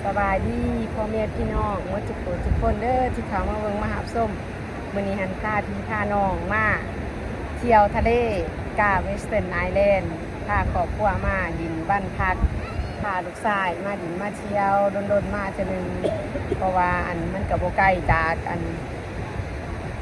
ສະບາຍດີພໍ່ແມ່ພີ່ນ້ອງໝົດທຸກຜູ້ທຸກຄົນເດີ ທີ່ເຂົ້າມາເບິ່ງມາຮັບຊົມ. ມື້ນີ້ຫັ້ນພາພີ່ພານ້ອງມາທ່ຽວທະເລກາ Western Island ພາຄອບຄົວມາຫຼິ້ນບ້ານພັກ ພາລູກຊາຍມາຫຼິ້ນມາທ່ຽວ ດົນໆມາເທື່ອໜຶ່ງ ເພາະວ່າອັນ ມັນກະບໍ່ໄກຈາກອັນ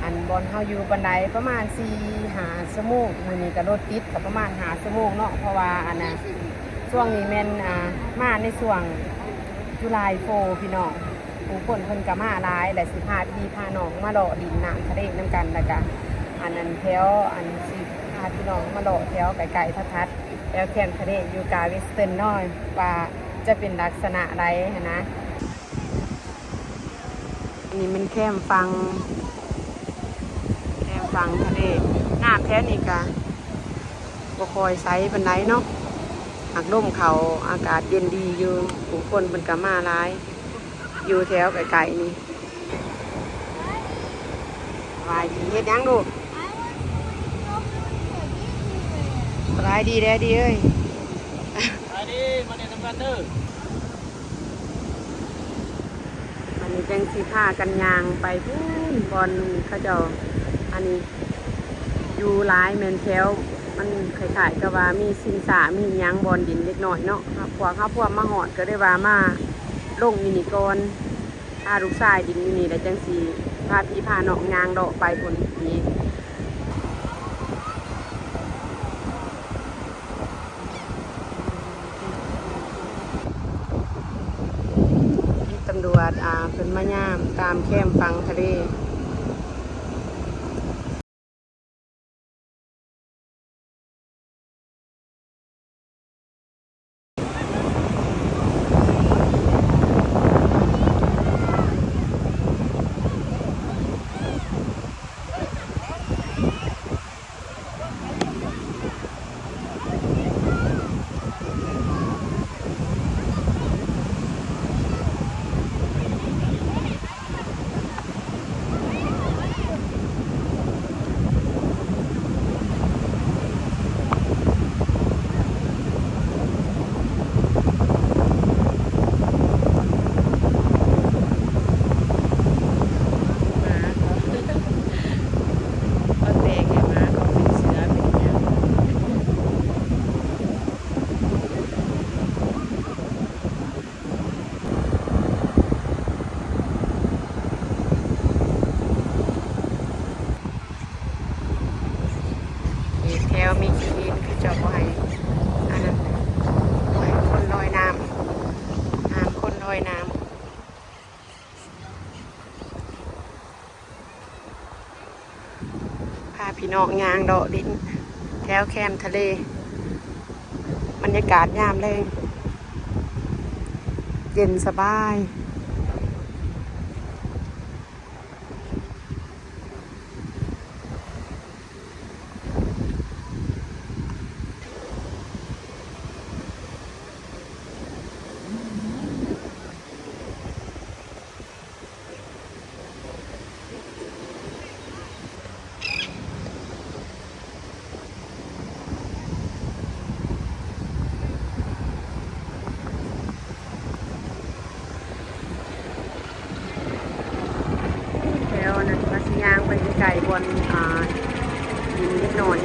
ອັນບ່ອນເຮົາຢູ່ປານໃດ ປະມານສີ່ຫ້າຊົ່ວໂມງ. ມື້ນີ້ກະລົດຕິດກະປະມານຫ້າຊົ່ວໂມງເນາະ ເພາະວ່າອັນນ່າ ຊ່ວງນີ້ແມ່ນ ອ່າ ມາໃນຊ່ວງ July Fourth ພີ່ນ້ອງ ຜູ້ຄົນເພິ່ນກະມາຫຼາຍ ແລະ ຊິພາພີ່ພານ້ອງມາເລາະຫຼິ້ນນ້ຳທະເລນຳກັນ ແລ້ວກະອັນນັ້ນແຖວ ອັນຊິພາພີ່ນ້ອງມາເລາະແຖວໃກ້ໆ ຖັດໆ ແຖວແຄມທະເລຢູ່ກາ Western ເນາະ ວ່າຈະເປັນລັກສະນະໃດຫັ້ນນະ. ອັນນີ້ແມ່ນແຄມຝັ່ງ ແຄມຝັ່ງທະເລ ນ້ຳແຖວນີ້ກະບໍ່ຄ່ອຍໃສປານໃດເນາະ ຫາກລົມເຂົ້າ ອາກາດເຢັນດີຢູ່ ຜູ້ຄົນເພິ່ນກະມາຫຼາຍ ຢູ່ແຖວໃກ້ໆນີ້. ສະບາຍດີ ເຮັດຫຍັງລູກ? ສະບາຍດີແດດີເອີຍ ສະບາຍດີ ມາຫຼິ້ນນຳກັນເດີ. ອັນນີ້ຈັ່ງຊິພາກັນຍ່າງໄປພຸ້ນ ບ່ອນເຂົາເຈົ້າ ອັນນີ້ຢູ່ຫຼາຍແມ່ນແຖວ ມັນຄ້າຍໆກັບວ່າມີຊິງຊ້າ ມີຫຍັງ ບ່ອນຫຼິ້ນເດັກນ້ອຍເນາະ. ພວກເຮົາພວມມາຮອດ ກະເລີຍວ່າມາລົງຢູ່ນີ້ກ່ອນ ພາລູກຊາຍຫຼິ້ນຢູ່ນີ້ ແລ້ວຈັ່ງຊິພາພີ່ພານ້ອງຍ່າງເລາະໄປພຸ້ນອີກ. ຕຳຫຼວດ ອ່າ ເພິ່ນມາຍາມຕາມແຄມຝັ່ງທະເລ. ອີກແຖວມີຂີ້ຫີນ ເຂົາເຈົ້າບໍ່ໃຫ້ອັນນັ້ນ ບໍ່ໃຫ້ຄົນລອຍນ້ຳ ຫ້າມຄົນລອຍນ້ຳ. ພາພີ່ນ້ອງຍ່າງເລາະຫຼິ້ນແຖວແຄມທະເລ ບັນຍາກາດຍາມແລງ ເຢັນສະບາຍ. ແຖວນັ້ນ ວ່າຊິຍ່າງໄປໃກ້ໆ ບ່ອນ ອ່າ ດິນເລັກນ້ອຍ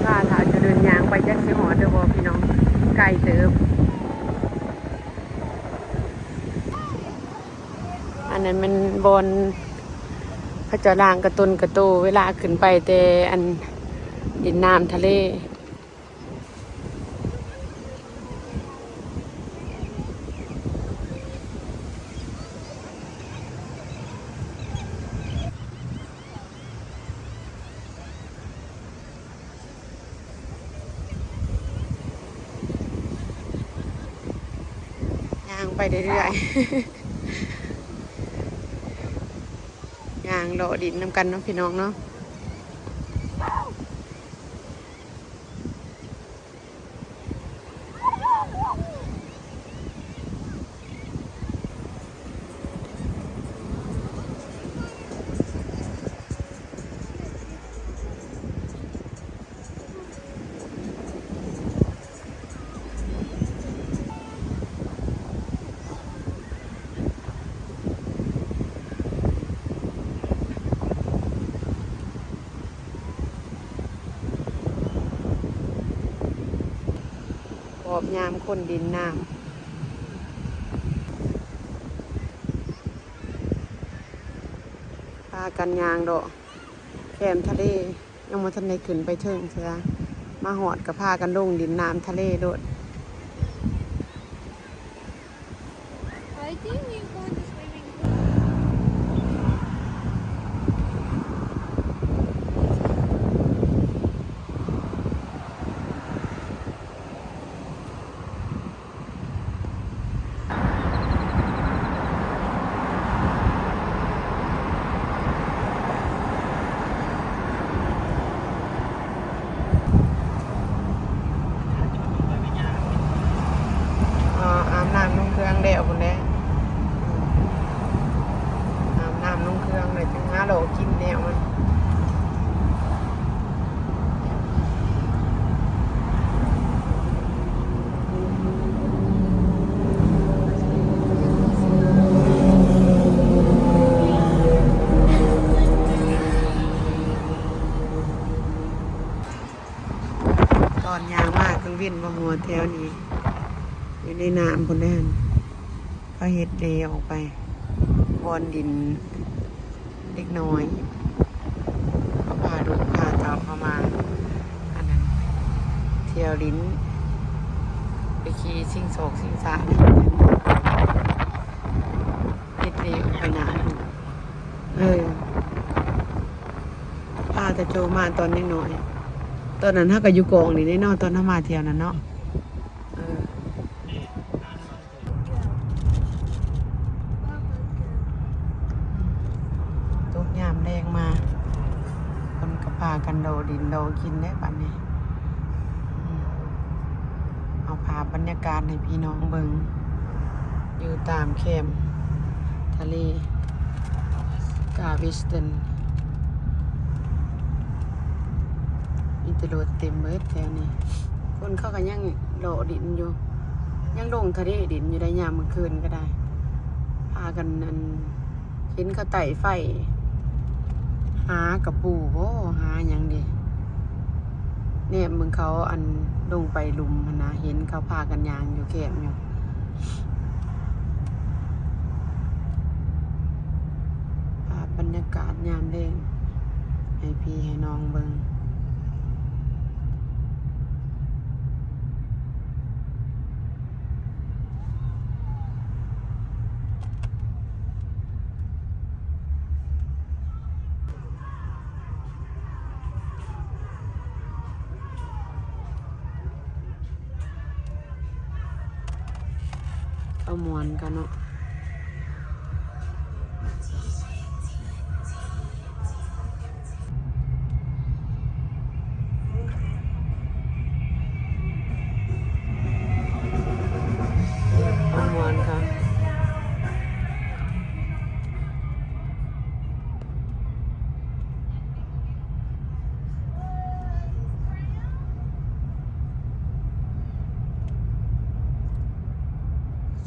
ວ່າຖ້າຈະເດີນຍ່າງໄປ ຈັກຊິຮອດຫຼືບໍ່ ພີ່ນ້ອງ ໄກເຕີບ. ອັນນັ້ນແມ່ນບ່ອນເຂົາເຈົ້າລ້າງກະຕົນກະໂຕ ເວລາຂຶ້ນໄປແຕ່ອັນດິນນ້ຳທະເລ. ຍ່າງໄປເລື້ອຍໆ ຍ່າງເລາະຫຼິ້ນນຳກັນເນາະ ພີ່ນ້ອງເນາະ. ເ ຍາມຄົນຫຼິ້ນນ້ຳ ພາກັນຍ່າງເລາະແຄມທະເລ. ຍັງບໍ່ທັນໄດ້ຂຶ້ນໄປເທິງເທື່ອ ມາຮອດກໍພາກັນລົງຫຼິ້ນນ້ຳທະເລໂລດ. I think you go in the swimming pool. ອາ ອາບນ້ຳລົງເຄື່ອງແລ້ວພຸ້ນແຫຼະ ອາບນ້ຳລົງເຄື່ອງແລ້ວຈຶ່ງຫາເລາະກິນແນວມັນ. ຕອນຍ່າງມາກາງເວັນ ບໍ່ຮູ້ວ່າແຖວນີ້ຢູ່ໃນນ້ຳພຸ້ນແຫຼະ ເຂົາເຮັດເລອອກໄປບ່ອນຫຼິ້ນເດັກນ້ອຍ ເຂົາພາລູກພາເຕົ້າເຂົ້າມາ ອັນນັ້ນ ທ່ຽວຫຼິ້ນ ໄປຂີ່ຊິງຊອກຊິງຊ້າ ເຮັດເລອອກໄປໜ້າ ເອີ ພາຕາໂຈມາຕອນຍັງນ້ອຍ ຕອນນັ້ນເຮົາກໍຢູ່ກອງນີ້ເດ້ເນາະ ຕອນເຮົາມາທ່ຽວນັ້ນເນາະ ເອີ. ຕົກຍາມແລງມາ ເພິ່ນກໍພາກັນເລາະຫຼິ້ນເລາະກິນແຫຼະບັດນີ້ ເອົາພາບບັນຍາກາດໃຫ້ພີ່ນ້ອງເບິ່ງ ຢູ່ຕາມແຄມທະເລ Galveston ມີແຕ່ລົດເຕັມເບິດແຖວນີ້ ຄົນເຂົາກໍຍັງເລາະຫຼິ້ນຢູ່ ຍັງລົງທະເລຫຼິ້ນຢູ່ໄດ໋ ຍາມກາງຄືນກໍໄດ້ ພາກັນ ອັນ ເຫັນເຂົາໄຕ້ໄຟ ຫາກະປູບໍ ຫາຫຍັງເດ ແນມເບິ່ງເຂົາ ອັນ ລົງໄປລຸ່ມຫັ້ນນະ ເຫັນເຂົາພາກັນຍ່າງຢູ່ແຄມຢູ່. ພາບບັນຍາກາດຍາມແລງໃຫ້ພີ່ໃຫ້ນ້ອງເບິ່ງ. ເຂົາມ່ວນກັນເນາະ. ມ່ວນໆ ຄ່ະ.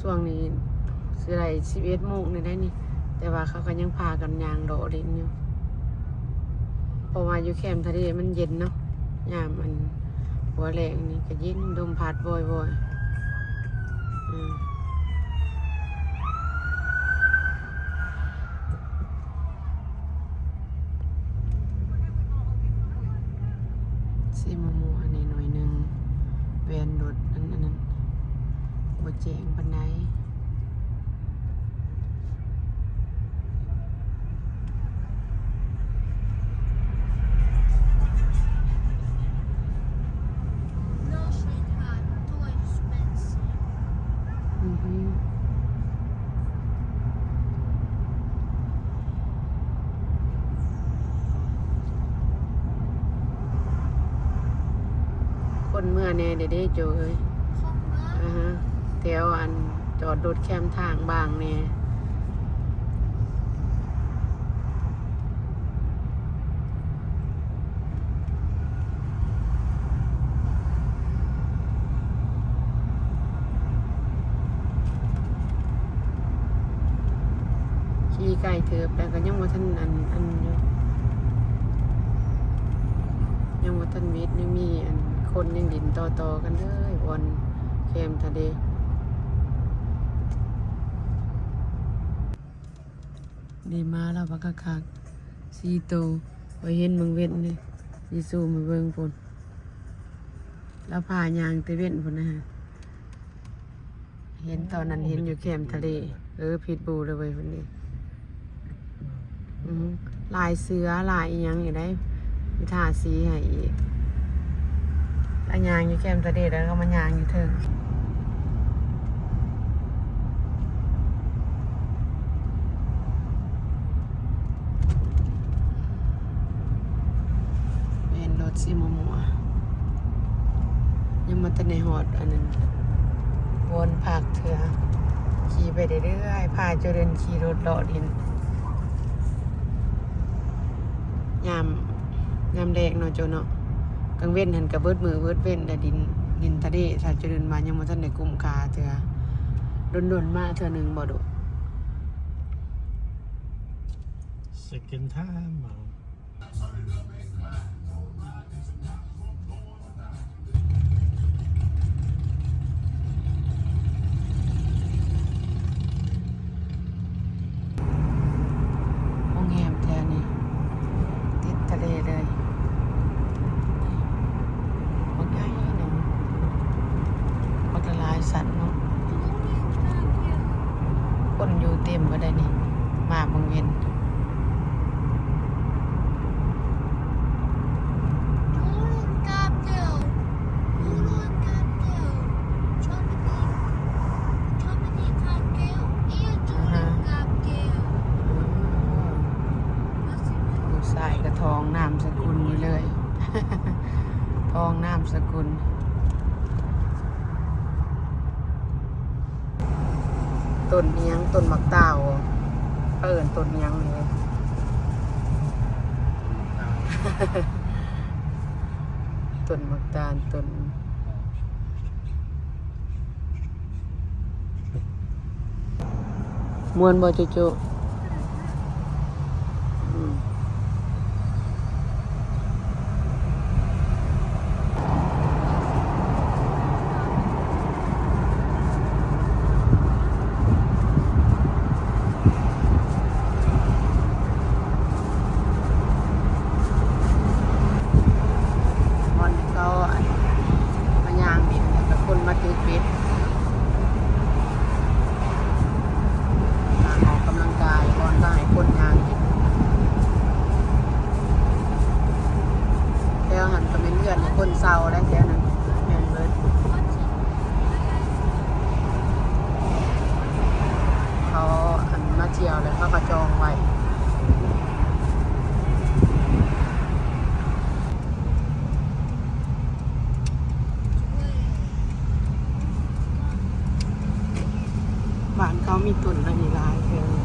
ຊ່ວງນີ້ຊິໄດ້ສິບເອັດໂມງນີ້ໄດ໋ນີ້ ແຕ່ວ່າເຂົາກໍຍັງພາກັນຍ່າງເລາະຫຼິ້ນຢູ່ ເພາະວ່າຢູ່ແຄມທະເລມັນເຢັນເນາະ ຍາມອັນຫົວແລ້ງນີ້ກໍເຢັນ ລົມພັດວອຍໆ ອືມ. ຊິມົວໆ ແດ່ໜ້ອຍໜຶ່ງ ແວ່ນລົດ ອັນ ອັນນັ້ນ ບໍ່ແຈ້ງປານໃດ. No, sweetheart, too expensive. ອືຮຶ ຄົນເມືອແດ່ເດ ໂຈເອີຍ. ຄົນເມືອ ອາຮະ ແຖວອັນຈອດລົດແຄມທາງບາງແດ່. ຂີ່ໄກເຕີບແລ້ວກໍຍັງບໍ່ທັນອັນ ອັນຢູ່ ຍັງບໍ່ທັນມິດ ຍັງມີອັນ ຄົນຍັງຫຼິ້ນຕໍ່ໆກັນເລີຍ ບ່ອນ ແຄມທະເລ. ນີ້ມາແລ້ວບັກຄັກໆ ສີ່ໂຕ ຂ້ອຍເຫັນເບິ່ງເວັນເດ້ ຊິຊູມໃຫ້ເບິ່ງພຸ້ນ ລາວພາຍ່າງແຕ່ເວັນພຸ້ນນະ. ເຫັນຕອນນັ້ນເຫັນຢູ່ແຄມທະເລ ເອີ ພິດບູເລີຍເວີຍຄົນນີ້. ອື ລາຍເສືອລາຍອີ່ຫຍັງອີກໄດ໋ ມີທາສີໃຫ້ອີກ. ລາຍຍ່າງຢູ່ແຄມທະເລ ແລ້ວກໍມາຍ່າງຢູ່ເທິງ. ແມ່ນ ລົດຊິມົວໆ ຍັງບໍ່ທັນໄດ້ຮອດອັນນັ້ນ ບ່ອນພັກເທື່ອ. ຂີ່ໄປເລື້ອຍໆ ພາເຈົ້າເດີ່ນຂີ່ລົດເລາະຫຼິ້ນ ຍາມ ຍາມແລງເນາະເຈົ້າເນາະ. ກາງເວັນຫັ້ນກໍເບິດມື້ເບິດເວັນ ແຕ່ດິນ ດິນທະເລ ຖ້າເຈົ້າເດີ່ນມາຍັງບໍ່ທັນໄດ້ກຸ້ມຄ່າເທື່ອ. ດົນໆມາເທື່ອໜຶ່ງບໍ່ດຸ? Second time. ໂຮງແຮມແຖວນີ້ຕິດທະເລເລີຍ ບັກໃຫຍ່ໜຶ່ງ ບັກຫຼາຍຊັ້ນເນາະ. ຄົນຢູ່ເຕັມບໍ່ໄດ້ນີ້ ມາບາງເວັນ. Aha. ລູກຊາຍກໍທ່ອງນາມສະກຸນຢູ່ເລີຍ ທ່ອງນາມສະກຸນ. ຕົ້ນອີ່ຫຍັງ? ຕົ້ນໝາກຕາວ ເອີ້ນຕົ້ນອີ່ຫຍັງນີ້? ຕົ້ນໝາກຕານ ຕົ້ນ ມ່ວນບໍ່ ຈຸຈຸ? ອືມ ບ່ອນທີ່ເຂົາ ອັນ ມາຍ່າງຫຼິ້ນ ແລ້ວກໍຄົນມາຖືກເບັດ. ການອອກກຳລັງກາຍ ບ່ອນກໍໃຫ້ຄົນຍ່າງຫຼິ້ນ. ແຖວຫັ້ນກໍແມ່ນເຮືອນໃຫ້ຄົນເຊົ່າແຫຼະ ແຖວນັ້ນແມ່ນເບິດ. ເຂົາ ອັນ ມາທ່ຽວແລ້ວເຂົາກໍຈອງໄວ້. ບ້ານເຂົາມີຕົ້ນອັນນີ້ຫຼາຍແຖວນີ້